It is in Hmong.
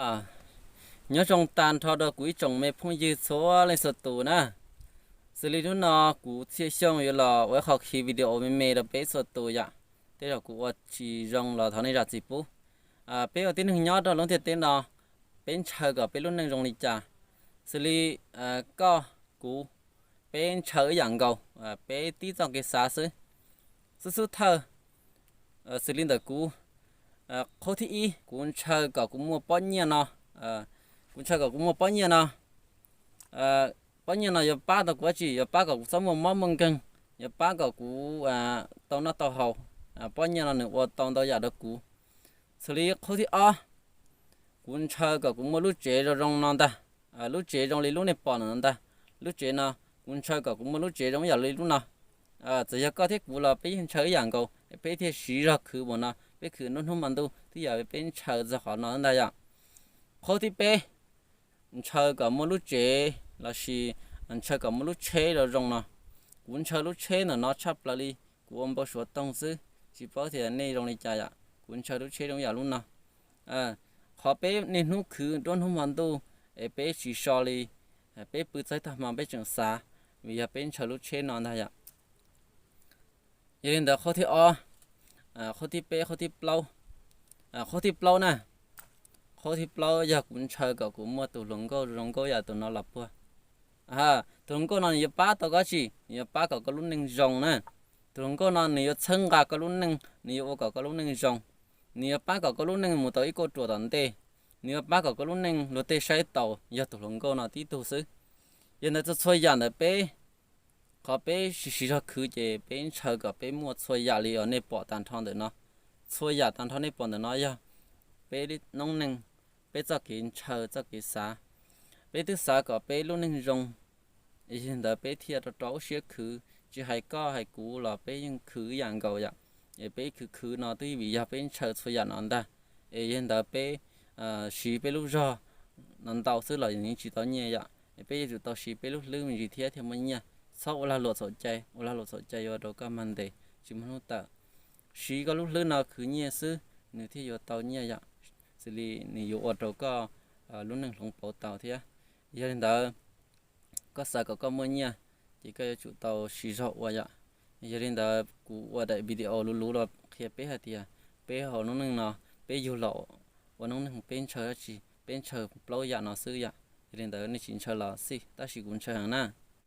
Nyob zoo tag nrho rau kuv ib tsoom me phooj ywg txhua leej txhua tus na. Xws li hnub no kuv Txhiaj Xyooj yuav los ua ib qho khi video me me rau peb txhua tus yom. Tej zaum kuv ua tsis zoo los thov nej zam txim pub. Peb ua tib neeg nyob rau lub ntiaj teb no, peb ntshaw kom peb lub neej zoo li cas? Xws li koj, kuv, peb ntshaw ib yam nkaus, peb tib txoj kev xav xwb. Xub xub thawj, xws li ntawm kuv, qhov thib ib, kuv ntshaw kom kuv muaj pob nyiaj no. Kuv ntshaw kom kuv muaj pob nyiaj no. Pob nyiaj no yuav pab tau kuv dab tsi? Yuav pab kom kuv txhob muaj mob muaj nkeeg, yuav pab kom kuv tau noj tau haus. Pob nyiaj no nws ua tau ntau yam rau kuv. Xws li qhov thib ob, kuv ntshaw kom kuv muaj lub tsev zoo zoo no ntag. Lub tsev zoo li lub nej pom no ntag. Lub tsev no, kuv ntshaw kom kuv muaj lub tsev zoo ib yam li lub no. Txawm yog koj thiab kuv los peb yeej ntshaw ib yam nkaus, peb thiaj siv zog khwv mus no, peb khwv nruab hnub hmo ntuj twb yog peb ntshaw txog qhov no ntag yom. Qhov thib peb, ntshaw kom muaj lub tsev lossis ntshaw kom muaj lub tsheb zoo zoo no. Kuv ntshaw lub tsheb ntawm no tshaj plaws li, kuv ua npau suav toog xwb, tsis paub tias nej zoo li cas yom. Kuv ntshaw lub tsheb zoo yam lub no. Qhov peb niaj hnub khwv nruab hnub hmo ntuj, es peb tsis so li, peb pw txog ib tag hmo peb tseem xav, vim yog peb ntshaw lub tsheb no ntag yom. Yog li ntawd qhov thib ob, qhov thib peb, qhov thib plaub, qhov thib plaub na, qhov thib plaub yog kuv ntshaw kom kuv muaj tus hluas nkauj zoo nkauj yam tus no los puag. Tus hluas nkauj no nws yuav pab tau koj dab tsi? Nws yuav pab kom koj lub neej zoo na. Tus hluas nkauj no nws yuav txhawb nqa koj lub neej, nws yuav ua kom koj lub neej zoo, nws yuav pab kom koj lub neej mus tau ib kauj ruam tom ntej, nws yuav pab kom koj lub neej luag tej saib taus yog tus hluas nkauj no tib tug xwb. Yog ntawd txhua txhua yam ntawm peb, qhov peb siv siv zog khwv ces peb ntshaw kom peb muaj txhua yam li uas nej pom tag nrho ntawm no. Txhua yam tag nrho nej pom ntawm no yog peb noob neej, peb txoj kev ntshaw txoj kev xav. Peb twb xav kom peb lub neej zoo, yog li ntawd peb thiaj rau rau lub siab khwv, tsis hais koj hais kuv los peb yeej khwv ib yam nkaus yom. Es peb khwv khwv no twb vim yog peb ntshaw txhua yam no ntag. Es yog li ntawd peb siv peb lub zog no ntau xwb los yeej tsis tau nyiaj yom. Es peb yuav tsum tau siv peb lub hlwb me ntsis thiab thiaj muaj nyiaj. Txhob ua lag luam txhaum cai, ua lag luam txhaum cai yuav ua rau koj mag ntes tsis muaj hnub tawm. Siv koj lub hlwb no khwv nyiaj xwb, nws thiaj yuav tau nyiaj yom. Xws li nws yuav ua rau koj lub neej hloov pauv tau thiab. Yog li ntawd, koj xav kom koj muaj nyiaj, ces koj yuav tsum tau siv zog ua yom. Yog li ntawd kuv ua daim video luv luv los qhia peb hais tias peb hauv noob neej no, peb yug los ua noob neej peb ntshaw dab tsi? Peb ntshaw plaub yam no xwb yom. Yog li ntawd nej tsis ntshaw los xij, tab sis kuv ntshaw heev na.